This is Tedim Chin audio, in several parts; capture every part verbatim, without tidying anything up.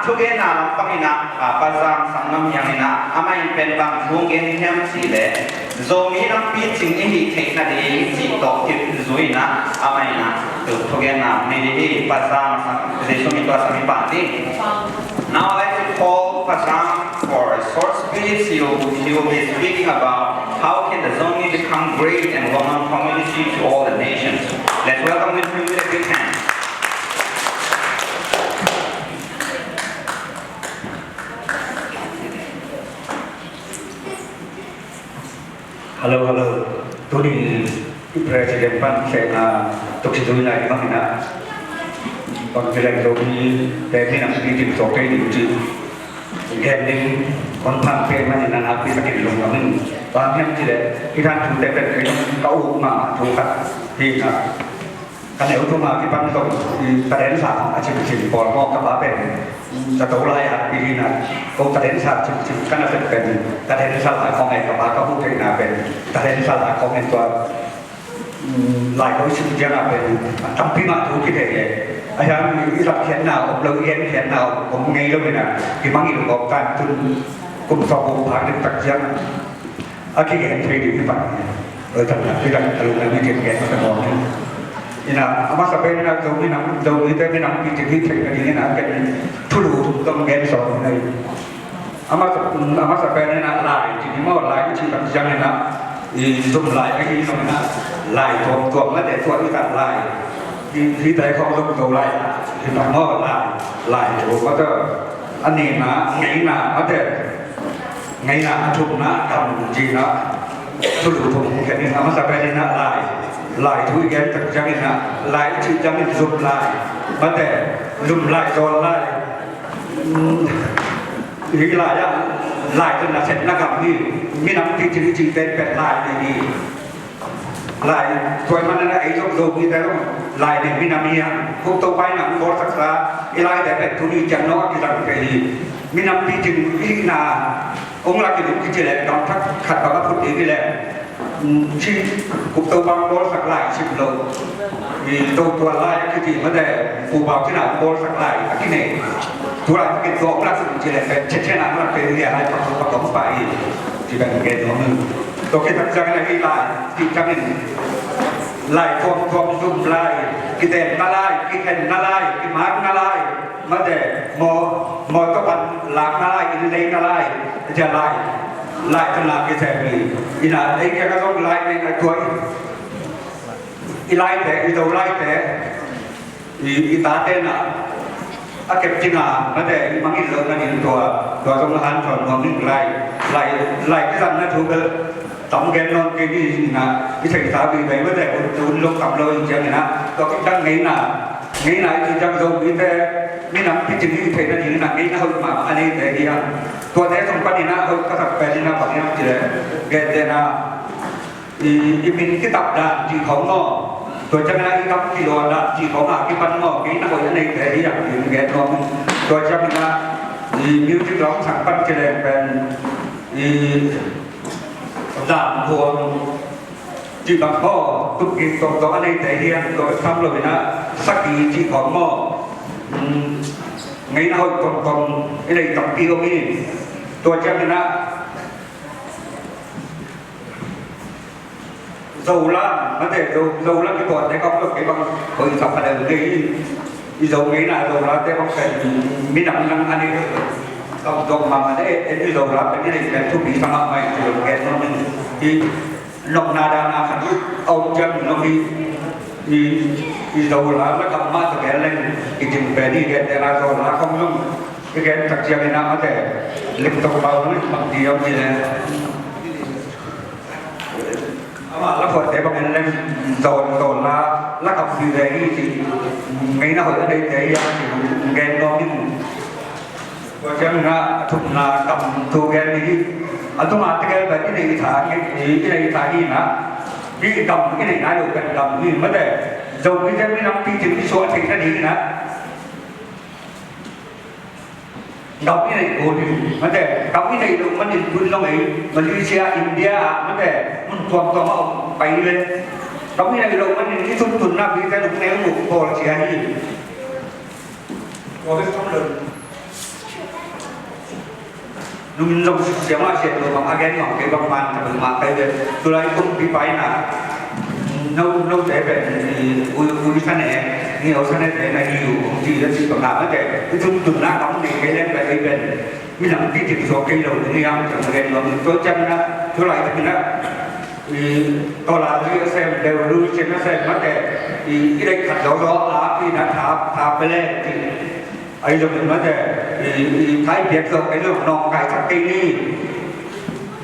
Thugenna lampang in ah, ah, Pa Zam Sanglam Hiang in ah, amah in pen bang thu hong gen hiam cih leh, Zomi lam picing i hih theih nading cih tawh kizui in ah, amah in ah, tu thugenna nei ding hi. Pa Zam Sang, Jesu min tawh a sam i pan ding. Now I'd like to call Pa Zam for a short speech. He will, he will be speaking about how can the Zomi become great and well-known community to all the nations. Let's welcome him with a big hand. Hello, hello. Tuni i President pan sehna tuksizuina i mangina, bang kileng Zomite minam picing suak thei ding cih gen ding hong pang pen manin a nakpi takin lungdam ing. Bang hiam cih leh i thanthute pen kei zong ka uk mahmah thu khat hi ing a, ka neu thum a kipan zong, i, ka densa khong a cimcim pawl maw, ka pa pen zato lai-at i hi in ah, ko ka densa cimcim ka na pet pen, ka densa lai khong e, ka pa ka huh theihna pen ka densa lai khong e. Tua, mm, lai ko i sim ciang a pen tampi mah thu kithei e. A hiang i lakkhiatna om lo, i genkhiatna om ngei lo in ah, kimangngilh gawp tan tun kum sawm kum phak ding tak ciang a kigen thei ding hi pah hi. Oi, tak nak, tak nak, tak nak, mi gen gen tak nak. Ina, a masa pen ina, Zomi nam, Zomite minam picing hih theih nading ina, ken thulu tawh gen sawm ina. A masa, a masa pen ina lai, ci ni maw, lai ci tak ciang ina, i zum lai, a hi ina, lai tuamtuam mate tua i tak lai. I, i tai khong zum zo lai, i tak maw lai, lai tuam mate. A nihna, ngeina, mate. Ngeina, a thumna, gam cina, thulu thum, khenin a masa pen ina lai, lai thu i gen tak ciang ina, lai i cih ciangin zum lai, mate, zum lai, zawn lai, mm, hi lai a, lai tawh nasepna gam hi, minam picing i cih pen pen lai ni hi. Lai, tua ahih manin a ei zong Zomite zong lai nei minam hi hang. Cope Topa in a hong bawlsaksa i laite pen tuni ciang nawh a kizang thei hi. Minam picing i hihna hong lak in hong kici leh gam thak khat bang a phut ding hi leh, um, ci Cope Topa hong bawlsak lai sim lo. I Zo Tual Lai a kici mate, Pu Bau Cin a hong bawlsak lai a kinei. Tu laitakin tua hong lak in ci leh pen Chin, Chin a hong lak pen hi a lai pak pak hong pah hi. Ci pen gen nuam hi. Tua khit tak ciangin a hi lai, khit ciangin lai tuamtuam, zum lai, kitenna lai, kikhenna lai, kimakna lai, mate, maw, mawtaw pan lakna lai, inn leina lai, a ci a lai, lai tawh na kisem hi. Ina, ei kiang a zong lai nei a tua i, i laite, i Zo laite, i, i tate na a kep cing a, mate, i mangngilh loh nading tua, tua zong a hanthawn nuam ing. Lai, lai, lai kizanna thu bel tam gen nawn kei ni ina, i theihsa vive mate, hun, hun lo tam lo ing ciang ina, tua khit ciang ngeina, ngeina i cih ciang Zomite minam picing i theih nading ina, ngeina hoih mahmah a neite hi hang. Tuate sung pan ina hoih ka sak pen ina bang hiam cih leh, gentehna, i, i min kitap dan cih khawng maw, tua ciangin a i kam kilaw dan cih khawng a kipan maw, ngeina hoih a neite hi hang, i gen nuam. Tua ciangin a i music lam sang pan ci leng pen i dan huam cih bang maw, tup gik tawngtawng a neite hi hang. Tua bek tham lo in a saki cih khawng maw, um, ngeina hoih tawngtawng i nei tampi om hi. Tua ciangin a Zola, mate, Zo, Zola kipuahte kong lo kei bang hoih sa pha deuh ngei. I Zo ngeina Zolate bang pen minam nang a nei. Kong zong mahmah e, e, i Zola pen i nei pen thupi sa mahmah i ci lo gen nuam ing. I nopna dana khat a om ciang nop i, i, i Zola la kam mah tawh gen leng i cing pen i gen tena Zola kong zong i gen tak ciangin a mate, lim tawh pau lo i bang ti om ci leng. Amah la phuatte bangin leng zawn zawn la, la kam vive hi ci, ngeina hoih a neite hi a ci, gen nuam ing. Tua ciangin a thumna gam thu gen ni hi. A tuma tegel pen i neih tha, i neih tha hi na. Hi gam i neih nai lo pen gam hi mate. Zomite minam picing i suah theihna ding hi na. Gam i neih kul in, mate, gam i neih loh manin tun zong ei, Malaysia, India ah, mate, mun tuamtuam ah om pai ve. Gam i neih loh manin i tuntunna mite nungneu uh bawl cia hi. Tua bek tham lo. Min zong siang a sian lo bang a gen bang kei bang man ka bang ma kai ve. Tulai kumpipa in a no no te pen i ui ui sa ne ni au sa ne te na hi u ti la ti bang na ma te i tum tum na kam ne kei leng pen kei pen mi lam ti ti so kei lo ni yang chang gen lo min to chang na tulai te na i to la ri sem de ru chen na sem ma te i i dei khat lo lo a pi na tha tha pe le ti. Ai zong in mate i thai piak zong ai zong nong kai thak kei ni.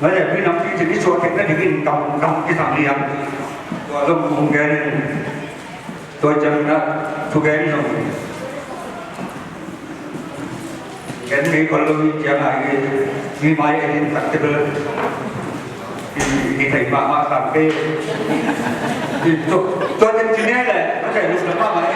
Mate mi nam pi cin i suak thek na dingin kam kam kisam liang. Tua zong kong gen in tua ciang na thugen zong gen kei kol lo i ciang ai mi mai ai in tak te bel. I thei mahmah sam kei. Tua ciang cin ne le mate luk na mahmah.